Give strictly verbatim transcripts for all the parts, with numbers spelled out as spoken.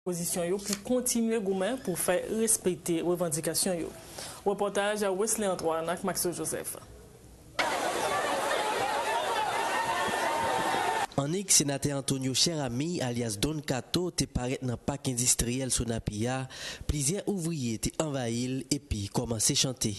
pozisyon yo pou kontinye goumen pou fè respekte revandikasyon yo. Repòtaj Wesley Antoine ak Maxo Joseph. Annik senatè Antonio Cheramy, alyas Don Kato, te parèt nan pak endistriyèl Sonapi a, plizyè ouvriye te anvayi l epi kòmanse chante.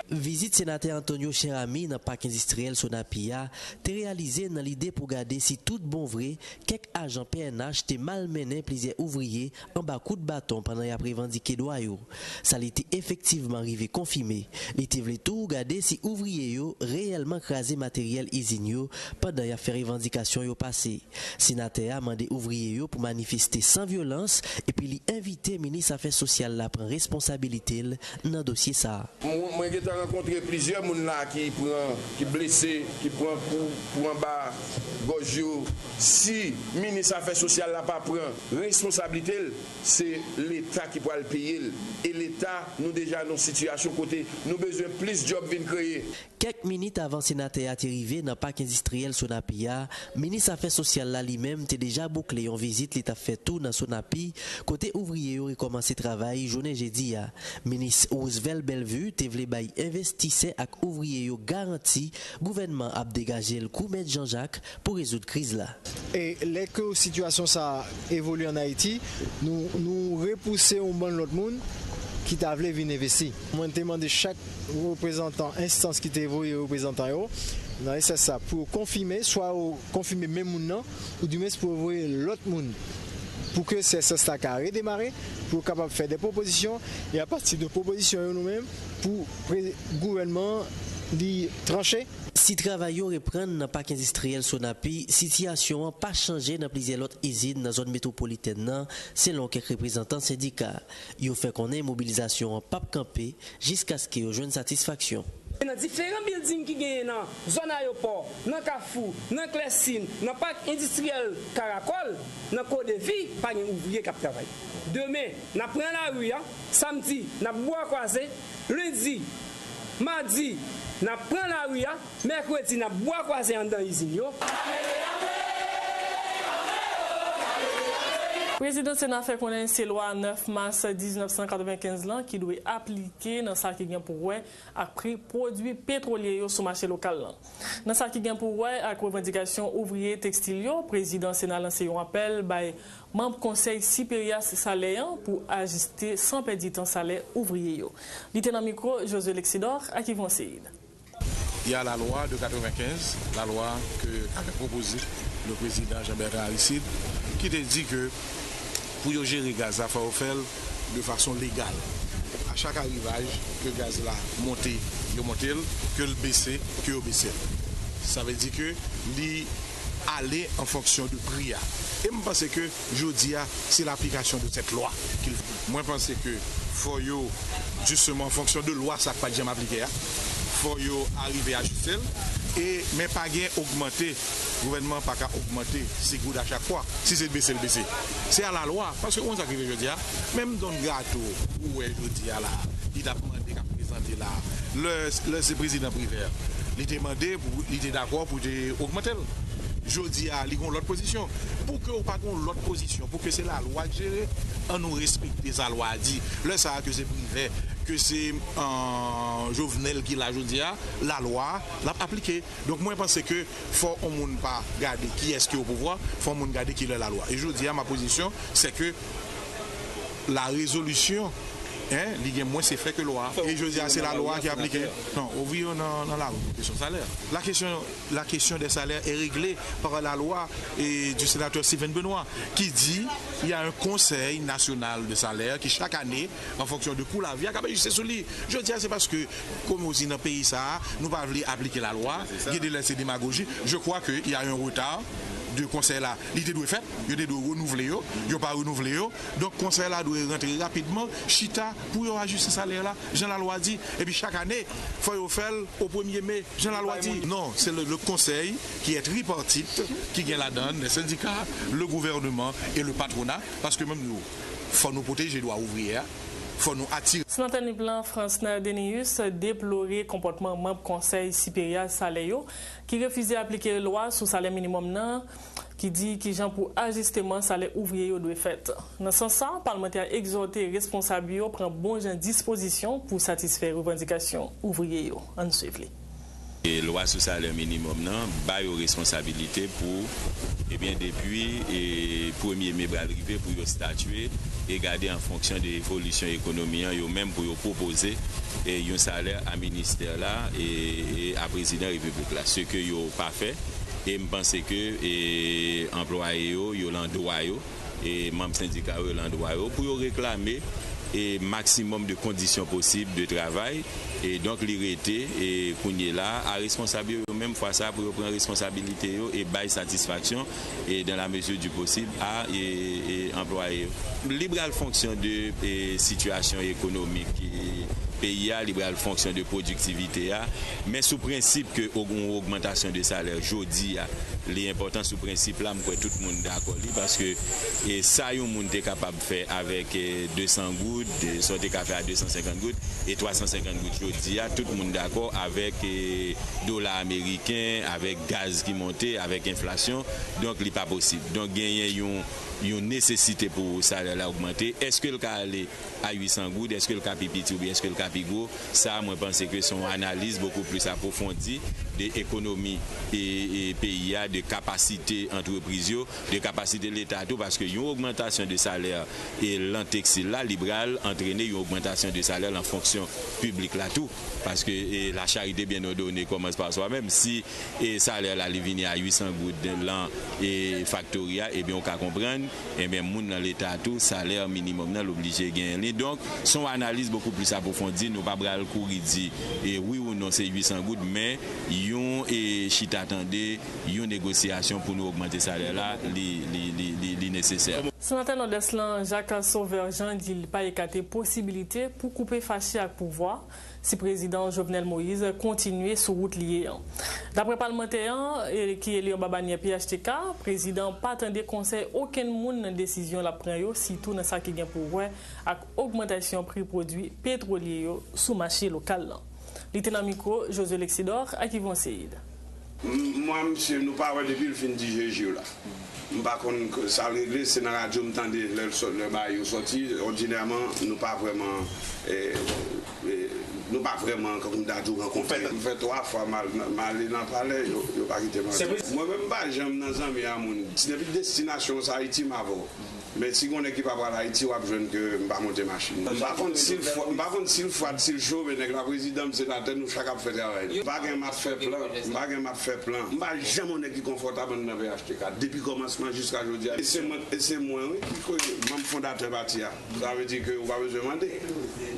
Vizit senatè Antonio Cheramy nan pak endistriyèl Sonapi a te reyalize nan lide pou gade si tout bon vre kèk ajan P N H te malmennen plizyè ouvriye anba kout baton pandan y ap revandike dwa yo. Sa li te efektivman rive konfime. Li te vle tou gade si ouvriye yo reyèlman kraze materyèl izin yo pandan y ap fè revandikasyon yo pase. Senatè a mande ouvriye yo pou manifeste san vyolans, epi li envite minis afè sosyal la pran responsabilite l nan dosye sa a. Mwen, mwen gentan rankontre plizyè moun la ki pran, ki blese, ki pran kou, kou anba gòj yo. Si minis afè sosyal la pa pran responsablite l, se Leta ki pral peye l. E Leta, nou deja nan yon sitiyasyon kote nou bezwen plis djòb vin kreye. Kèk minit avan senatè a te rive nan pak endistriyèl Sonapi a, minis afè sosyal la li menm te deja boukle yon vizit li t ap fè tou nan Sonapi, kote ouvriye yo rekòmanse travay jounen jedi a. Minis Roosevelt Bellevue te vle bay envestisè ak ouvriye yo garanti gouvènman ap degaje l kou mèt Jan Jak pou rezoud kriz la. E lè ke sitiyasyon sa a evolye ann Ayiti, nou, nou repouse yon bann lòt moun ki ta vle vin envesti. Mwen te mande chak reprezantan enstans ki te voye reprezantan yo nan S S sa pou yo konfime, swa yo konfime menm moun nan, oudimwens pou yo voye lòt moun, pou ke S S la ka redemare, pou yo kapab fè de pwopozisyon, e apati de pwopozisyon yo nou menm, pou pre-, gouvènman an li tranche. Si travay yo reprann nan pak endistriyèl Sonapi, sitiyasyon an pa chanje nan plizyè lòt izin nan zòn metwopolitèn nan, selon kèk reprezantan sendika. Yo fè konnen mobilizasyon an p ap kanpe jiskaske yo jwenn satisfaksyon. Nan diferan bilding ki genyen nan zòn ayewopò, nan Kafou, nan Klèsin, nan pak endistriyèl Karakòl, nan Kodevi, pa gen ouvriye k ap travay. Demen, n ap pran lari a, samdi, n ap bwa kwaze, lendi, madi, n ap pran lari a, mèkredi, n ap bwa kwaze anndan izin yo. Prezidan Sena fè konnen se lwa nèf mas diznèf san katrevenkenz lan ki dwe aplike nan sa ki gen pou wè ak pri pwodui petwolye yo sou mache lokal lan. Nan sa ki gen pou wè ak revandikasyon ouvriye tekstil yo, prezidan Sena lanse yon apèl bay manm Konsèy Siperyè Salè an pou ajiste san pèdi tan salè ouvriye yo. Li te nan mikwo José Lexidor ak Yvon Seid. Il y a la loi de quatre-vingt-quinze, la loi que avait proposée le président Jean-Bertrand Aristide, ki te di ke pou yo jere gaz la, fò yo fè l de fason legal. A chak arivaj, ke gaz la monte, yo monte l, ke l bese, ke yo bese l. Sa vle di ke li ale an fonksyon de pri a. E m panse ke jodi a, se laplikasyon de cette loi qu'il faut. Mwen panse ke fò yo, jisteman, an fonksyon de lwa sa k pa t janm aplike a, fò yo arive ajiste l. E, men pa gen ogmante, gouvènman an pa ka ogmante se goud a chak fwa. Si se bese, l bese. Se a la lwa, paske ou konn sa k rive jodi a, menm don gato, ou wè jodi a la, li t ap mande, k ap prezante la, lè, lè se prezidan Privè, li te mande, pou, li te dakò pou te ogmante l. Jodi a, li gon lòt pozisyon. Pou ke w pa gon lòt pozisyon, pou ke se lalwa k jere, ann nou respekte sa lwa a di. Lè sa a, ke se Privè, ke se, euh, Jovenel ki la jodi a, lalwa a, l ap aplike. Donk, mwen panse ke fò yon moun pa gade kiyès ki o pouvwa, fò yon moun gade ki lè lalwa. E jodi a, ma pozisyon, se ke la rezolisyon, en, li gen mwens efè ke lwa a. E jodi a, se lalwa ki aplike. Non, ouvriye yo nan, nan lari pou kesyon salè. La kesyon, la kesyon dè salè est réglée par la loi, eh, du sénateur Steven Benoît, ki di, il y a un conseil national de salaire ki, chak ane, an fonksyon de kou lavi a, k ap ajiste sou li. Jodi a, se paske, kòm yo di nan peyi sa a, nou pa vle aplike lalwa, gen de lè se demagoji. Je crois que il y a un retard de konsèy la. Li te dwe fèt, yo te dwe renouvle yo, yo pa renouvle yo. Donk, konsèy la dwe rantre rapidman, chita pou yo ajiste salè la, jan lalwa di. Epi chak ane, fò yo fè l o premye me, jan lalwa di. Non, se le, le konsèy ki est tripartite, ki gen ladan les syndicats, le gouvernement et le patronat, paske menm nou, fò nou pwoteje dwa ouvriye a. Fò nou atire. Senatè Nip lan, Fransner Dénéus, deplore konpòtman manm Konsèy Siperyè Salè yo ki refize aplike lwa sou salè minimòm nan, ki di kijan pou ajisteman salè ouvriye yo dwe fèt. Nan sans sa, palmantè a egzòte responsab yo pran bon jan dispozisyon pou satisfè revandikasyon ouvriye yo. Ann swiv li. E lwa sou salè minimòm nan ba yo responsabilite pou, ebyen, depi, e, premye me pral rive, pou yo statye e gade an fonksyon de evolisyon ekonomi an, yo menm pou yo pwopoze, e, yon salè a ministè la, e, e a prezidan repiblik la. Se ke yo pa fè, e m panse ke, e, anplwaye yo, yo lan dwa yo, e manm sendika yo lan dwa yo pou yo reklame, e, maksimòm de kondisyon posib de travay. E donk, li rete, e, kounye la a responsab yo, yo menm fwa sa pou yo pran responsabilite yo e bay satisfaksyon, e dans la mesure du possible, a, e, e anplwaye yo. Li pral fonksyon de, e, sitiyasyon ekonomik, e, peyi a, li pral fonksyon de pwodiktivite a, men sou prensip ke yon ogmantasyon de salè jodi a, li enpòtan sou prensip la, m kwè tout moun dakò li, paske, e, sa yon moun te kapab fè avèk, e, de san goud, e, sa w te ka fè a de san senkant goud, e twa san senkant goud jodi a, tout moun dakò avèk, e, dola ameriken, avèk gaz ki monte, avèk enflasyon, donk li pa posib. Donk genyen yon, yon nesesite pou salè la ogmante. Èske l ka ale a uit san goud, èske l ka pi piti oubyen èske l ka pi gwo? Sa, mwen panse ke se yon analiz bokou plis apwofondi de ekonomi e, e peyi a, de kapasite antrepriz yo, de kapasite Leta tou, paske yon ogmantasyon de salè, e, lan tekstil la, li pral antrene yon ogmantasyon de salè lan fonksyon piblik la tou, paske, e, la charité bien ordonnée commence par soi-même. Si, e, salè la, li vini a uit san goud lan, e, faktori a, ebyen, ou ka konprann, ebyen, moun nan Leta tou, salè minimòm nan, l oblije genyen li. Donk, se yon analiz bokou plis apwofondi. Nou pa pral kouri di, e, wi ou non, se uit san goud, men yon, e, chita tande, yon negosyasyon pou nou ogmante salè la, li, li, li, li, li nesesè. Senatè Nòdès lan, Jacques Sauveur Jean, di li pa ekate posibilite pou koupe fache ak pouvwa si prezidan Jovenel Moïse kontinye sou wout li ye an. Daprè palmantè an, e, ki eli anba banyè P H T K, prezidan an pa tande konsèy okenn moun nan desizyon l ap pran yo, sitou nan sa ki gen pou wè ak ogmantasyon pri pwodui petwolye yo sou mache lokal lan. Li te nan mikwo José Lexidor ak Yvon Seid. M-, mwen, misye, nou pa wè depi l fin di jeje w la. M pa konn k-, sa l regle, se nan radyo m tande lè l sò-, lè bagay yo sòti. Òdinèman, nou pa vrèman, e, e, nou pa vrèman, kankou m ta di w, rankontre. M fè twa fwa m al nan, m ale nan palè, yo, yo pa kite m antre. Mwen menm, m pa janm nan zanmi a moun. Si depi destinasyon w se Ayiti, m avè w. Men si gon nèg ki pa pral Ayiti, w ap jwenn ke m pa monte machin. M pa konn si l fwa-, m pa konn si l fwad, si l cho, men nèg la prezidan, m senatè, nou chak ap fè travay nou. M pa gen m ap fè plan, m pa gen m ap fè plan. M pa janm yon nèg ki konfòtab anndan P H T K. Depi kòmansman jiska jodi a. E se mwen, e se mwen, wi, ki ko-, manm fondatè pati a. Sa vle di ke ou pa bezwen mande.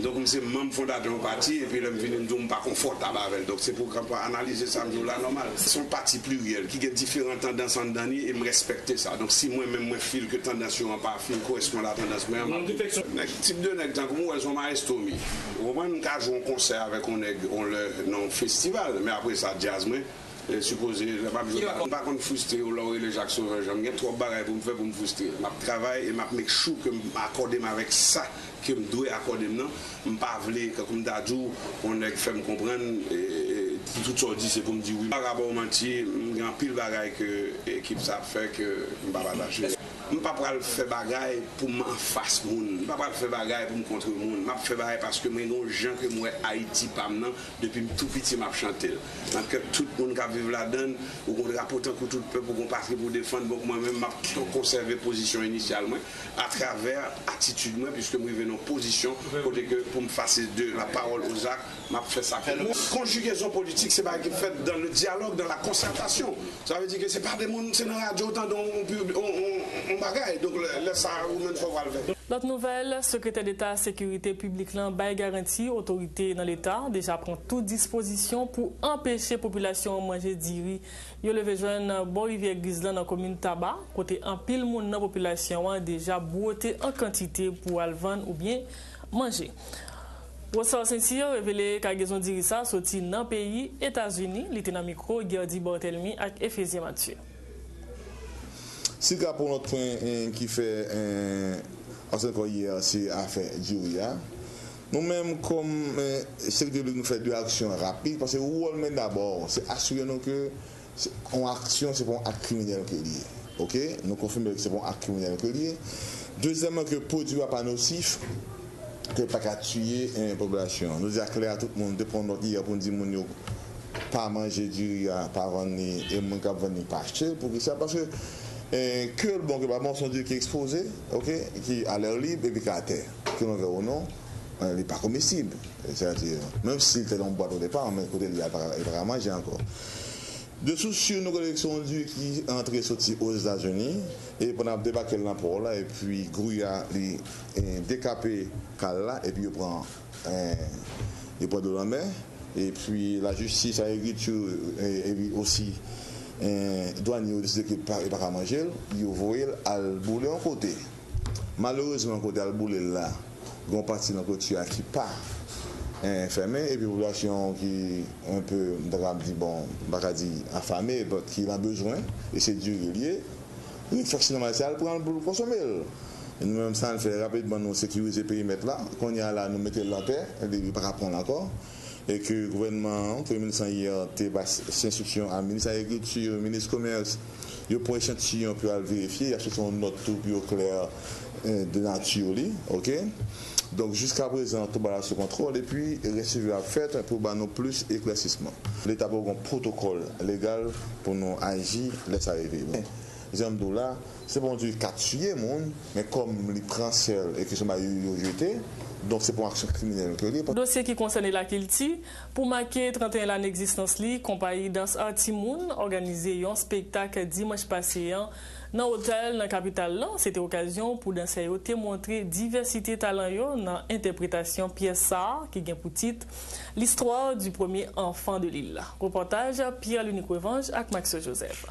Donk, m se manm fondatè yon pati, epi lè m vini, m di w m pa konfòtab avè l. Donk, se pou kanpe analize sa m di w la nòmal. Se yon pati pliryèl ki gen diferan tandans anndan li, e m respekte sa. Donk, si mwen menm mwen feel ke tandans yo an pa fin koresponn a tandans mwen an, m ap... Nèg, tip de nèg tankou m, ou wè, se yon maestro m ye. Ou konprann, m ka jwe yon konsè avèk yon nèg, yon lè, nan yon festival, men apre sa, djaz mwen, e, sipoze, lè m ap jwe, m pa konn fristre yo lè w rele Jacques Sauveur Jean. M gen twòp bagay pou m fè pou m fristre. M ap travay e m ap make sure ke m akòde m avèk sa ke m dwe akòde m nan. M pa vle, kankou m ta di w, yon nèg fè m konprann, e, e, tout sa w di, se pou m di wi. M pa ka ba w manti, m gen anpil bagay ke ekip sa ap fè ke m pa pataje. M pa pral fè bagay pou m anfas moun. M pa pral fè bagay pou m kontre moun. M ap fè bagay paske mwen gen yon jan ke m wè Ayiti pa m nan, depi m tou piti m ap chante l. Nan kè tout moun k ap viv ladan l, ou gon drapo tankou tout pèp, ou gon patri pou defann, donk mwen menm m ap konsève pozisyon inisyal mwen atravè atitid mwen, piske m rive nan yon pozisyon kote ke pou m pase de la parole aux actes, m ap fè sa pou nou. Konjigezon politik, se bagay ki fèt dans le dialogue, dans la concertation. Sa vle di ke se pa de moun, se nan radyo w tande yon, yon, yon, yon bagay. Donk, lè, lè sa a, ou menm fò w al fè. Lòt nouvèl, Sekretè Deta Sekirite Piblik lan bay garanti otorite nan Leta deja pran tout dispozisyon pou anpeche popilasyon an manje diri yo leve jwenn bò Rivyè Griz lan nan komin Taba, kote anpil moun nan popilasyon an deja bwote an kantite pou al vann oubyen manje. Rosor Saint-Cyr revele kagezon diri sa soti nan peyi Etazini. Li te nan mikwo Guerdy Barthelmy ak Ephésien Mathieu. Si ka pou lòt pwen, eh, ki fè, eh, ansanm kon yè, se afè diri a. Nou menm, kòm eh, sektè piblik, nou fè de aksyon rapid, paske wòl nou dabò, se asire nou ke se, yon aksyon, se pa yon ak kriminèl ke li ye. Oke? Nou konfime ke se pa yon ak kriminèl ke li ye. Dezyèmman, ke pwodui a pa nosif, ke l pa ka tiye eh, popilasyon an. Nou di a klè a tout moun, nou te pran nòt yè pou n di moun yo pa manje diri a, pa vann li, e moun k ap vann li pa achte l. Poukisa? Paske eh, ke l bon, ke pa bon, se yon diri ki ekspoze, oke, ki a lè lib epi ki atè. Ke nou vle ou non, eh, li pa komestib. Sètadi, menm si l te nan yon bwat odepa, men kote l ye a, li pa ka, li pa ka manje ankò. De sources sûres, nou konnen se yon diri ki antre soti Ozetazini, e pandan ap debake l nan pò la, epi gri a, li eh, dekape kal la, epi yo pran eh, yo pran dlo lanmè, epi lajistis, agrikilti, eh, epi osi eh, dwanye yo deside ke pa, yo pa ka manje l, yo voye l al boule yon kote. Malerezman, kote al boule l la, gen yon pati nan kloti a ki pa eh, fèmen, epi popilasyon ki enpe, m ta ka di, bon, m pa ka di afame, but ki nan bezwen, e se diri l ye, refleksyon nòmal se al pran l pou l konsome l. E nou menm, sa n fè rapidman, nou sekirize perimèt la. Kounye a la, nou mete l atè, li pa ka pran l ankò. E ke gouvènman an, premye minis lan yè, te bay s- enstriksyon a minis agrikilti, minis komès, yo pran echantiyon pou yo al verifye, y ap soti yon nòt tou pou yo klè eh, de nati li, oke? Donk, jiska prezan, tout bagay la sou kontwòl, epi resivwa ap fèt pou ba nou plis eklèsisman. Leta poko gen pwotokòl legal pou nou aji lè sa rive. Men, jan m di w la, se pa yon diri k ap tiye moun, men kòm li pran sèl e ke se yon bagay yo, yo jete, donk se pa yon aksyon kriminèl ke li ye. Dosye ki konsène lakilti, pou make trannteyen lane egzistans li, konpayi dans Artimoun òganize yon espektak dimanch pase an nan otèl nan kapital lan. Se te okazyon pou dansè yo te montre divèsite talan yo nan entèpretasyon pyès sa a ki gen pou tit L'histoire du premier enfant de l'île. Repòtaj Pierre Lunique Revange ak Maxo Joseph.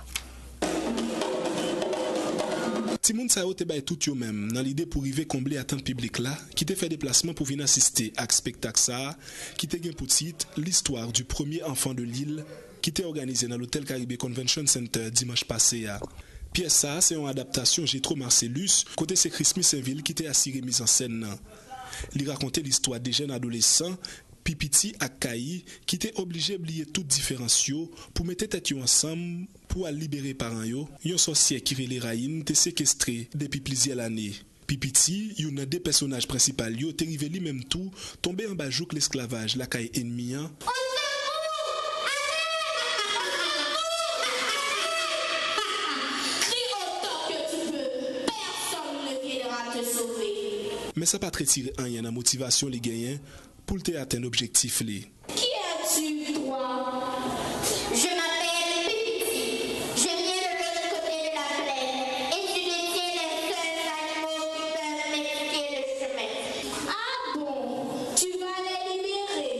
Timoun sa yo te bay tout yo menm nan lide pou rive konble atant piblik la ki te fè deplasman pou vin asiste ak espektak sa a ki te gen pou tit L'histoire du premier enfant de l'île, ki te òganize nan lotèl Caribe Convention Center dimanch pase a. Pyès sa a se yon adaptasyon Jetro Marcellus, kote se Chrismy Sainvil ki te asire mizansèn nan. Li rakonte listwa de jèn adolesan, Pipiti ak Kayi, ki te oblije bliye tout diferans yo pou mete tèt yo ansanm pou al libere paran yo, yon sòsyè ki rele Rayin te sekestre depi plizyè lane. Pipiti, youn nan de pèsonaj prensipal yo, te rive li menm tou tonbe anba jouk lesklavaj lakay ènmi an. Crie autant que tu peux, personne ne viendra te sauver. Men sa pa t retire anyen nan motivasyon li genyen pou l te atenn objektif li. Qui es-tu, toi? Je m'appelle Pipiti. Je viens de l'autre côté de la plaine et tu détiens les seuls animaux qui peuvent m'indiquer le chemin. Ah bon? Tu vas les libérer?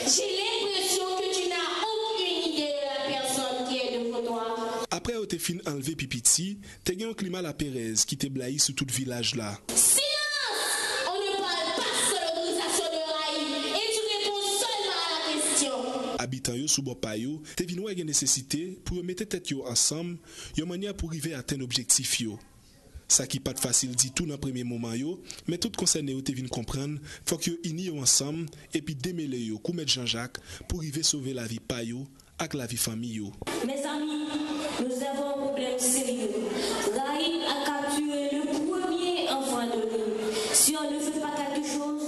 J'ai l'impression que tu n'as aucune idée de la personne qui est devant toi. Apre yo te fin anlve Pipiti, te gen yon klima laperèz ki te blayi sou tout vilaj la. Silence! On ne parle pas sans l'autorisation de Raïm et tu réponds seulement à la question. Abitan yo sou bò pa yo te vin wè gen nesesite pou yo mete tèt yo ansanm yon mannyè pou rive atenn objektif yo. Sa ki pa t fasil ditou nan premye moman yo, men tout konsène yo te vin konprann fòk yo ini yo ansanm epi demele yo kou mèt Janjak pou rive sove lavi pa yo ak lavi fanmi yo. Mes amis, nous avons un problème sérieux. Raïm a capturé le premier enfant de l'île. Si on ne fait pas quelque chose,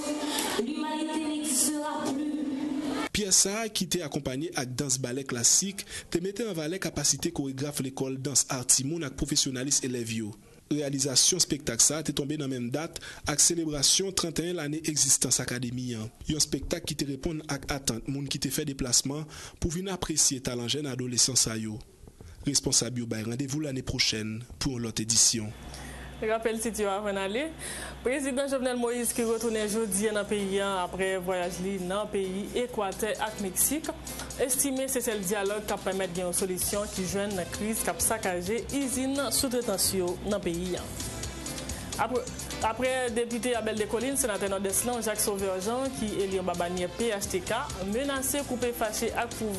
l'humanité n'existera plus. Pyès sa a, ki te akonpanye ak dans balè klasik, te mete an valè kapasite koregraf lekòl dans Artimoun ak pwofesyonalis elèv yo. Reyalizasyon espektak sa a te tonbe nan menm dat ak selebrasyon trannteyen lane egzistans akademi an, yon espektak ki te reponn ak atant moun ki te fè deplasman pou vin apresye talan jèn adolesan sa yo. Responsab yo bay randevou lane pwochèn pou yon lòt edisyon. Rapèl tit yo avan n ale. Prezidan Jovenel Moïse, ki retounen jodi a nan peyi a apre vwayaj li nan peyi Ekwatè ak Meksik, estime se sèl dyalòg k ap pèmèt gen yon solisyon ki jwenn nan kriz k ap sakaje izin soutretans yo nan peyi a. Apre, apre depite Abel Descollines, senatè Nòdès lan, Jacques Sauveur Jean, ki eli anba banyè P H T K, menase koupe fache ak pouvwa